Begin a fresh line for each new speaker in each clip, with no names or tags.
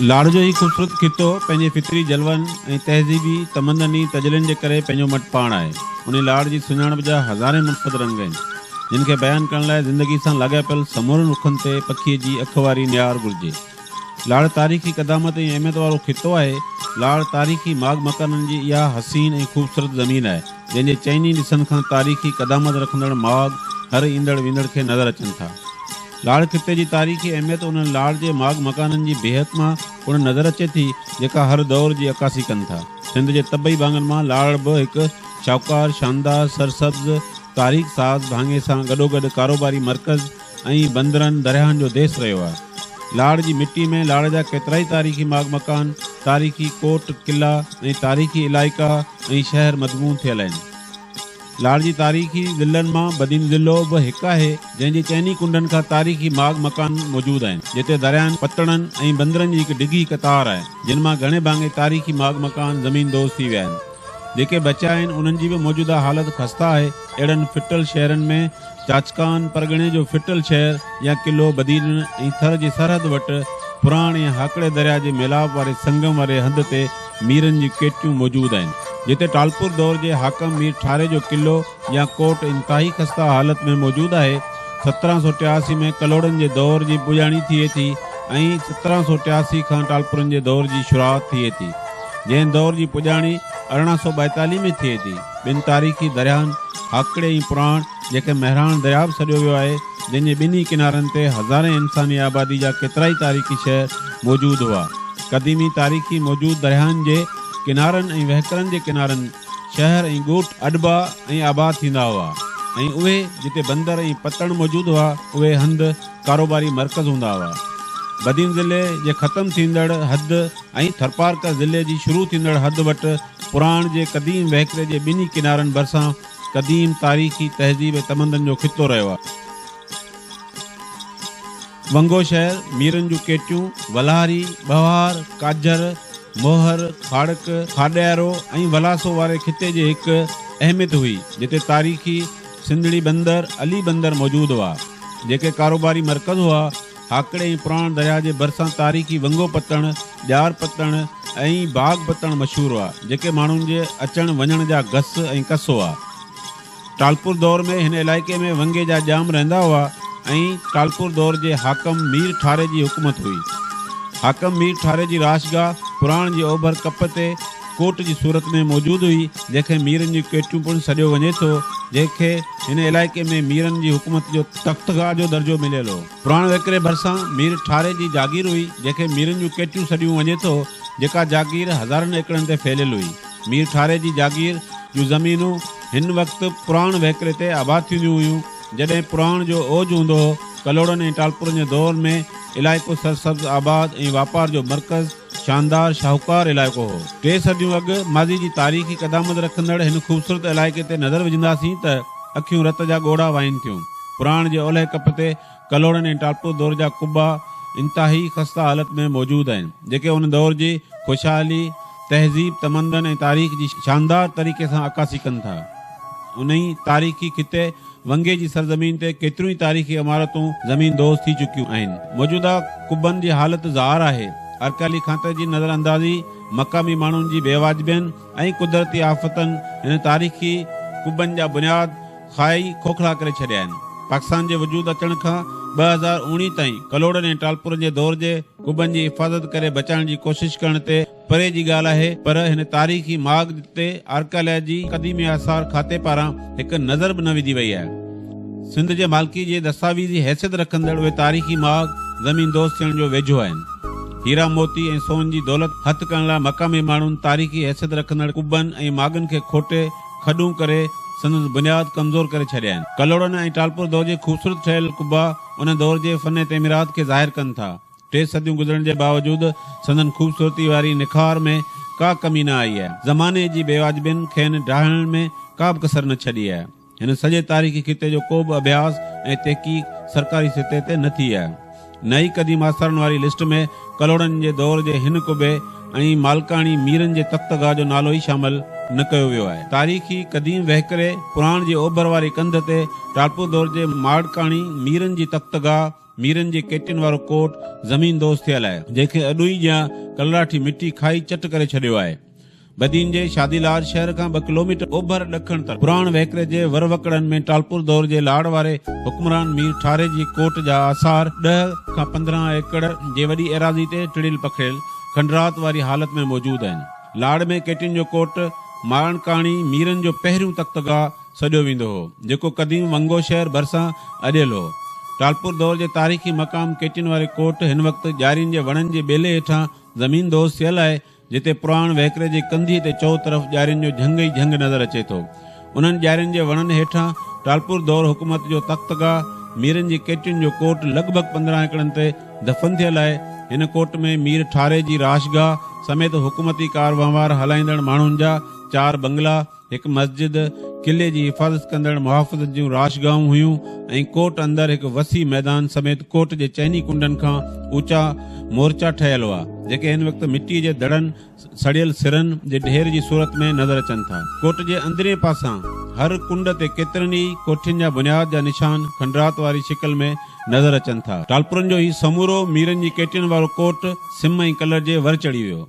لاڙ جو هي خوبصورت خطو پنهنجي فطري جلون ۽ تهذيبي، تمدني تجلين جي ڪري پنهنجو مٽ پاڻ آهي. انهي لاڙ جي سڃاڻپ جا هزارين منفرد رنگ آهن، جن کي بيان ڪرڻ لاء زندگي سان لاڳاپيل سمورن رخن تي پکيء جي اک واري نهار گهرجي. لاڙ تاريخي قدامت ۽ اهميت وارو خطو آهي. لاڙ تاريخي ماڳ مڪانن جي اها حسين ۽ خوبصورت زمين آهي، جنهن جي چئني ڏسن کان تاريخي قدامت رکندڙ ماڳ هر ايندڙ ويندڙ کي نظر اچن ٿا. لاڙ خطي جي تاريخي اهميت انهن لاڙ جي ماڳ مڪانن جي بيهڪ مان پڻ نظر اچي ٿي، جيڪا هر دور جي عڪاسي ڪن ٿا. سنڌ جي طبعي ڀاڱن مان لاڙ به هڪ شاهوڪار، شاندار، سرسبز، تاريخ ساز ڀاڱي سان گڏوگڏ ڪاروباري مرڪز ۽ بندرن، درياهن جو ديس رهيو آهي. لاڙ جي مٽي ۾ لاڙ جا ڪيترائي تاريخي ماڳ مڪان، تاريخي ڪوٽ، قلعا ۽ تاريخي علائقا ۽ شهر مدفون ٿيل آهن. لاڙ جي تاريخي ضلعن مان بدين ضلعو به هڪ آهي، جنهن جي چئني ڪنڊن کان تاريخي ماڳ مڪان موجود آهن، جتي درياهن، پتڻن ۽ بندرن جي هڪ ڊگهي قطار آهي، جن مان گهڻي ڀاڱي تاريخي ماڳ مڪان زمين دوز ٿي ويا آهن. جيڪي بچيا آهن، انهن جي به موجوده حالت خسته آهي. اهڙن ڦٽل شهرن ۾ چاچڪان پرڳڻي جو ڦٽل شهر يا قلعو بدين ۽ ٿر جي سرحد وٽ پراڻ ۽ هاڪڙي درياء جي ميلاپ واري سنگم واري هنڌ تي ميرن جون ڪيٽيون موجود آهن، جتي ٽالپور دور جي حاڪم مير ٺاري جو قلعو يا ڪوٽ انتهائي خسته حالت ۾ موجود آهي. 1783 ۾ ڪلهوڙن جي دور جي پڄاڻي ٿئي ٿي ۽ 1783 کان ٽالپرن جي دور جي شروعات ٿئي ٿي، جنهن دور جي پڄاڻي 1842 ۾ ٿئي ٿي. ٻن تاريخي درياهن هاڪڙي ۽ پراڻ، جنهن کي مهراڻ درياء به سڏيو ويو آهي، جنهن جي ٻنهي ڪنارن تي هزارين انساني آبادي جا ڪيترائي تاريخي شهر موجود هئا. قديمي تاريخي موجود درياهن جي ڪنارن ۽ وهڪرن جي ڪنارن شهر ۽ ڳوٺ اڏبا ۽ آباد ٿيندا هئا ۽ اهي جتي بندر ۽ پتڻ موجود هئا، اهي هنڌ ڪاروباري مرڪز هوندا هئا. بدين ضلعي جي ختم ٿيندڙ حد ۽ ٿرپارڪر ضلعي جي شروع ٿيندڙ حد وٽ پراڻ جي قديم وهڪري جي ٻنهي ڪنارن ڀرسان قديم تاريخي تهذيب ۽ تمدن جو خطو رهيو آهي. ونگو شهر، ميرن جون ڪيٽيون، ولهاري، ٻهوار، ڪاجهر، موهر، کاڙڪ، کاڏيارو ۽ ولاسو واري خطي جي هڪ اهميت هئي، جتي تاريخي سنڌڙي بندر، علي بندر موجود هئا، جيڪي ڪاروباري مرڪز هئا. هاڪڙي ۽ پراڻ درياء جي ڀرسان تاريخي ونگو پتڻ، ڄار پتڻ ۽ باغ پتڻ مشهور هئا، جيڪي ماڻهن جي اچڻ وڃڻ جا گس ۽ ڪس هئا. ٽالپور دور ۾ هن علائقي ۾ ونگي جا ڄام رهندا هئا ۽ ٽالپور دور جي حاڪم مير ٺاري جي حڪومت هئي. حاڪم مير ٺاري جي رهائشگاهه پراڻ جي اوڀر ڪپ تي ڪوٽ جي صورت ۾ موجود هئي، جنهن کي ميرن جون ڪيٽيون پڻ سڏيو وڃي ٿو، جنهن کي هن علائقي ۾ ميرن جي حڪومت جو تختگاهه جو درجو مليل هو. پراڻ وهڪري ڀرسان مير ٺاري جي جاگير هئي، جنهن کي ميرن جون ڪيٽيون سڏيون وڃي ٿو، جيڪا جاگير هزارن ايڪڙن تي ڦهليل هئي. مير ٺاري جي جاگير جون زمينون هن وقت پراڻ وهڪري تي آباد ٿينديون هيون، جڏهن پراڻ جو اوج هوندو هو. ڪلهوڙن ۽ ٽالپرن جي دور ۾ علائقو سرسبز، آباد ۽ واپار جو مرڪز، شاندار شاهوڪار علائقو هو. ٽي صديون اڳ ماضي جي تاريخي قدامت رکندڙ هن خوبصورت علائقي تي نظر وجهنداسين ته اکيون رت جا ڳوڙها وهائين ٿيون. پراڻ جي اولهه ڪپ تي ڪلهوڙن ۽ ٽالپور دور جا قبا انتهائي خسته حالت ۾ موجود آهن، جيڪي ان دور جي خوشحالي، تهذيب، تمدن ۽ تاريخ جي شاندار طريقي سان عڪاسي ڪن ٿا. انهي تاريخي خطي ونگي جي سرزمين تي ڪيتريون ئي تاريخي عمارتون زمين دوز ٿي چڪيون آهن. موجوده قبن جي حالت زار آهي. ارڪيالي کاتي جي نظر اندازي، مقامي ماڻهن جي بيواجبين ۽ قدرتي آفتن هن تاريخي قبن جا بنياد کائي کوکلا ڪري ڇڏيا آهن. پاڪستان جي وجود اچڻ کان 2019 تائين ڪلهوڙن ۽ ٽالپرن جي دور جي قبن جي حفاظت ڪري بچائڻ جي ڪوشش ڪرڻ تي پري جي ڳالهه آهي پر هن تاريخي ماڳ تي آرڪيالاجي قديمي آثار کاتي پاران هڪ نظر به نه وڌي وئي آهي. سنڌ جي مالڪي جي دستاويزي حيثيت رکندڙ اهي تاريخي ماڳ زمين دوز ٿيڻ جو ويجهو آهن. هيرا موتي ۽ سون جي دولت هٿ ڪرڻ لاء مقامي ماڻهن تاريخي حيثيت رکندڙ قبن ۽ ماڳن کي کوٽي کڏون ڪري سندس بنياد ڪمزور ڪري ڇڏيا آهن. ڪلهوڙن ۽ ٽالپر دور جي خوبصورت ٺهيل قبا ان دور جي فن تعميرات کي ظاهر ڪن ٿا. ٽي صديون گذرڻ جي باوجود سندن خوبصورتي واري نکار ۾ ڪا ڪمي نه آئي آهي. زماني جي بيواجبين کين ڊاهڻ ۾ ڪا به ڪسر نه ڇڏي آهي. هن سڄي تاريخي خطي جو ڪو به اڀياس ۽ تحقيق سرڪاري سطح تي نه ٿي آهي. نه ئي قديم آثارن واري لسٽ ۾ ڪلهوڙن جي دور جي هن قبي ۽ مالڪاڻي ميرن جي تختگاهه جو نالو ئي شامل نه ڪيو ويو آهي. تاريخي قديم وهڪري پراڻ جي اوڀر واري ڪنڌ تي ٽالپور دور جي ماڙڪاڻي ميرن جي تختگاهه، ميرن جي ڪيٽين وارو ڪوٽ زمين دوز ٿيل آهي، جنهن کي اڏوهي جيان ڪلراٺي مٽي کائي چٽ ڪري ڇڏيو آهي. بدين جي شادي لار شهر کان ٻه ڪلوميٽر اوڀر ڏکڻ طرف پراڻ وهڪري جي ور وڪڙن ۾ ٽالپور دور جي لاڙ واري حڪمران مير ٺاري جي ڪوٽ جا آثار ڏهه کان 15 ايڪڙ جي وڏي ايراضي تي ٽڙيل پکڙيل کنڊرات واري حالت ۾ موجود آهن. لاڙ ۾ ڪيٽين جو ڪوٽ مارڻڪاڻي ميرن جو پهريون تختگاهه سڏيو ويندو هو، جيڪو قديم ونگو شهر ڀرسان اڏيل هو. ٽالپور دور جي تاريخي مقام ڪيٽين واري ڪوٽ هن وقت ڄارين جي وڻن جي ٻيلي هيٺان زمين دوز ٿيل آهي، جتي پراڻ وهڪري جي ڪنڌيء تي چئو طرف ڄارين جو جهنگ ئي جهنگ نظر اچي ٿو. انهن ڄارين جي وڻن هيٺان ٽالپور دور حڪومت جو تختگاهه ميرن جي ڪيٽين جو ڪوٽ لڳ ڀڳ 15 ايڪڙن تي دفن ٿيل آهي. هن ڪوٽ ۾ مير ٺاري جي رهائشگاهه سميت حڪومتي ڪار وهنوار هلائيندڙ ماڻهن جا چار بنگلا، هڪ مسجد، قلعي جي حفاظت ڪندڙ محافظن جون رهائشگاهون هيون ۽ ڪوٽ اندر هڪ وسيع ميدان سميت ڪوٽ جي چئني ڪنڊن کان اوچا مورچا ٺهيل هئا، جيڪي هن وقت مٽيء جي دڙن، سڙيل سرن جي ڍير جي صورت ۾ نظر اچن ٿا. ڪوٽ جي اندرين پاسان هر ڪنڊ تي ڪيترن ئي ڪوٺين جا بنياد جا نشان کنڊرات واري شڪل ۾ نظر اچن ٿا. ٽالپرن جو هي سمورو ميرن جي ڪيٽين وارو ڪوٽ سم ۽ ڪلر جي ور چڙهي ويو.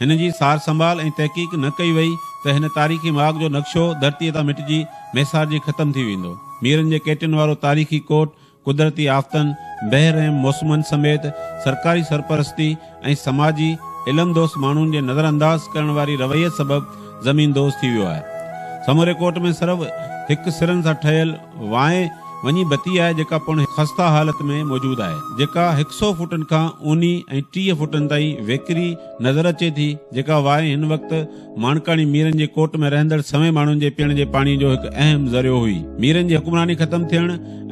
هن جي سار سنڀال ۽ تحقيق نه ڪئي وئي ته هن تاريخي ماڳ جو نقشو ڌرتيء تان مٽجي ميسارجي ختم ٿي ويندو. ميرن جي ڪيٽين وارو تاريخي ڪوٽ قدرتي آفتن، بحر ۽ موسمن سميت سرڪاري سرپرستي ۽ سماجي علم دوست ماڻهن جي نظرانداز ڪرڻ واري رويي سبب زمين دوز ٿي ويو آهي. سموري ڪوٽ ۾ صرف هڪ سرن سان ٺهيل وانء وڃي بتي آهي جيڪا پڻ خسته حالت ۾ موجود آهي، جيڪا هڪ سئو فوٽن کان اونهي ۽ 30 فوٽن تائين ويڪري نظر اچي ٿي، جيڪا وانء هن وقت ماڻڪاڻي ميرن جي ڪوٽ ۾ رهندڙ سوين ماڻهن جي پيئڻ جي پاڻي جو هڪ اهم ذريعو هئي. ميرن جي حڪمراني ختم ٿيڻ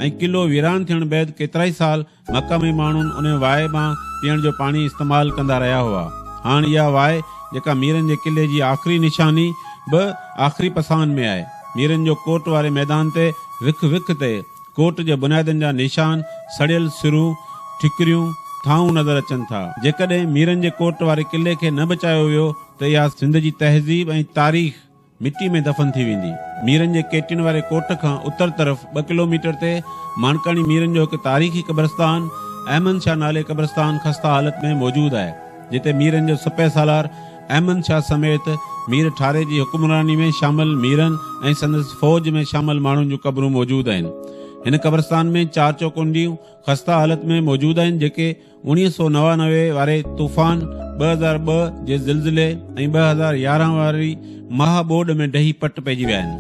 ۽ قلعو ويران ٿيڻ بعد ڪيترائي سال مقامي ماڻهن ان واء مان پيئڻ جو پاڻي استعمال ڪندا رهيا هئا. هاڻ اها واء جيڪا ميرن جي قلعي جي آخري نشاني به آخري پساهن ۾ آهي. ميرن جو ڪوٽ واري ميدان تي وک وک تي ڪوٽ جي بنيادن جا نشان، سڙيل سرون، ٺڪريون، ٿانو نظر اچن ٿا. جيڪڏهن ميرن جي ڪوٽ واري قلعي کي نه بچايو ويو ته اها سنڌ جي تهذيب ۽ تاريخ مٽي ۾ دفن ٿي ويندي. ميرن جي ڪيٽين واري ڪوٽ کان اتر طرف ٻه ڪلوميٽر تي ماڻڪاڻي ميرن جو هڪ تاريخي قبرستان احمد شاهه نالي قبرستان خسته حالت ۾ موجود آهي، جتي ميرن جو سپهه سالار احمد شاهه سميت مير ٺاري جي حڪمراني ۾ شامل ميرن ۽ سندس فوج ۾ شامل ماڻهن جون قبرون موجود آهن. هن قبرستان ۾ چار چوڪنڊيون خسته حالت ۾ موجود آهن، جيڪي 1999 واري طوفان، 2002 جي زلزلي ۽ 2011 واري مها ٻوڏ ۾ ڊهي پٽ پئجي ويا آهن.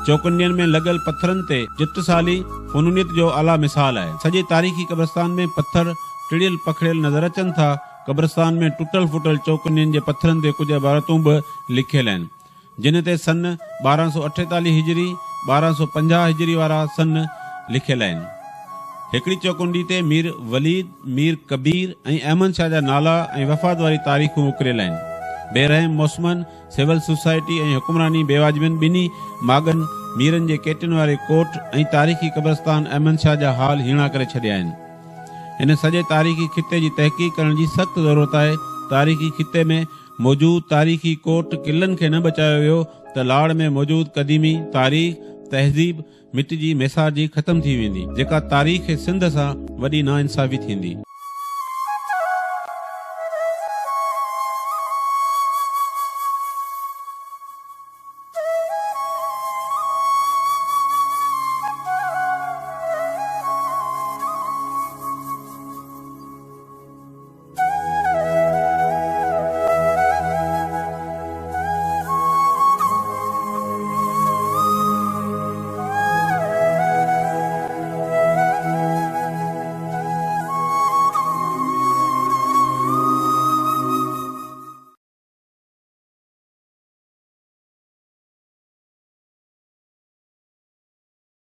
چوڪنڊين ۾ لڳل پٿرن تي چٽسالي فنونيت جو اعليٰ مثال آهي. سڄي تاريخي قبرستان ۾ پٿر ٽڙيل پکڙيل نظر اچن ٿا. قبرستان ۾ ٽٽل ڦٽل چوڪنڊين جي پٿرن تي ڪجهه عبارتون به لکيل آهن، جن تي سن 1248 هجري، 1250 هجري وارا سن لکيل آهن. هڪڙي چوڪنڊي تي مير وليد، مير ڪبير ۽ احمد شاهه جا نالا ۽ وفات واري تاريخون اڪريل آهن. بي رحم موسمن، سول سوسائٽي ۽ حڪمراني بيواجبين ٻنهي ماڳن ميرن جي ڪيٽين واري ڪوٽ ۽ تاريخي قبرستان احمد شاهه جا حال هيڻا ڪري ڇڏيا آهن. هن سڄي تاريخي خطي جي تحقيق ڪرڻ جي سخت ضرورت آهي. تاريخي خطي ۾ موجود تاريخي ڪوٽ قلعن کي نه بچايو ويو ته لاڙ ۾ موجود قديمي تاريخ، تهذيب مٽجي ميسارجي ختم ٿي ويندي، جيڪا تاريخ سنڌ سان وڏي ناانصافي ٿيندي.